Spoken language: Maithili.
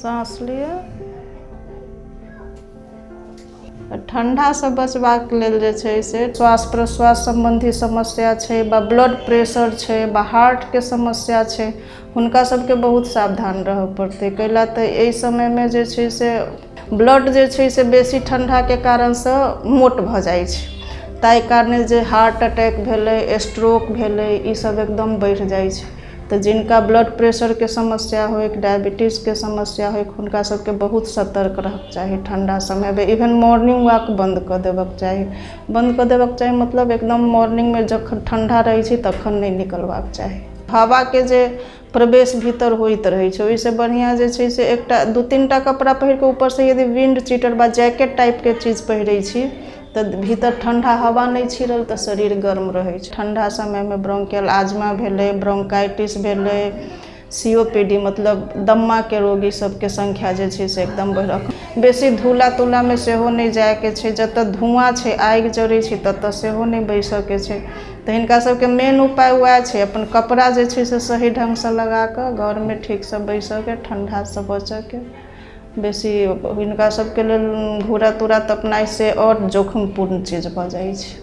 साँस लिअ। ठण्डासँ बचबाक लेल जे छै से श्वास प्रश्वास सम्बन्धी समस्या छै बा ब्लड प्रेशर छै बा हार्टके समस्या छै, हुनका सबके बहुत सावधान रहऽ पड़तै। कैला तऽ एहि समयमे जे छै से ब्लड जे छै से बेसी ठण्डाके कारणसँ मोट भऽ जाइ छै, ताहि कारणे जे हार्ट अटैक भेलै, स्ट्रोक भेलै, ई सब एकदम बढ़ि जाइ छै। तऽ जिनका ब्लड प्रेशरके समस्या होइ, डायबिटीजके समस्या होइ, हुनका सबके बहुत सतर्क रहऽके चाही ठण्डा समयमे। इवेन मॉर्निंग वॉक बन्द कऽ देबऽके चाही, बन्द कऽ देबऽके चाही, मतलब एकदम मॉर्निंगमे जखन ठण्डा रहै छै तखन नहि निकलबाक चाही। हवाके जे प्रवेश भीतर होइत रहै छै, ओहिसँ बढ़िआँ जे छै से एकटा दू तीन टा कपड़ा पहिरके ऊपरसँ यदि विंड चीटर बा जैकेट टाइपके चीज पहिरै छी तऽ भीतर ठण्डा हवा नहि छिड़ल तऽ शरीर गर्म रहै छै। ठण्डा समयमे ब्रोंकियल आजमा भेलै, ब्रोंकाइटिस भेलै, सी ओ पी डी, मतलब दम्माके रोगी सबके संख्या जे छै से एकदम बढ़ि। बेसी धूला तूलामे सेहो नहि जाइके छै, जतऽ धुआँ छै, आगि जरै छै, ततऽ सेहो नहि बैसऽके छै। तऽ हिनका सबके मेन उपाय वएह छै, अपन कपड़ा जे छै से सही ढङ्गसँ लगाकऽ घरमे ठीकसँ बैसऽके, ठण्डासँ बचऽके। बेसी हिनका सबके लेल घूरा तूरा तपनाइ से आओर जोखिमपूर्ण चीज भऽ जाइ छै।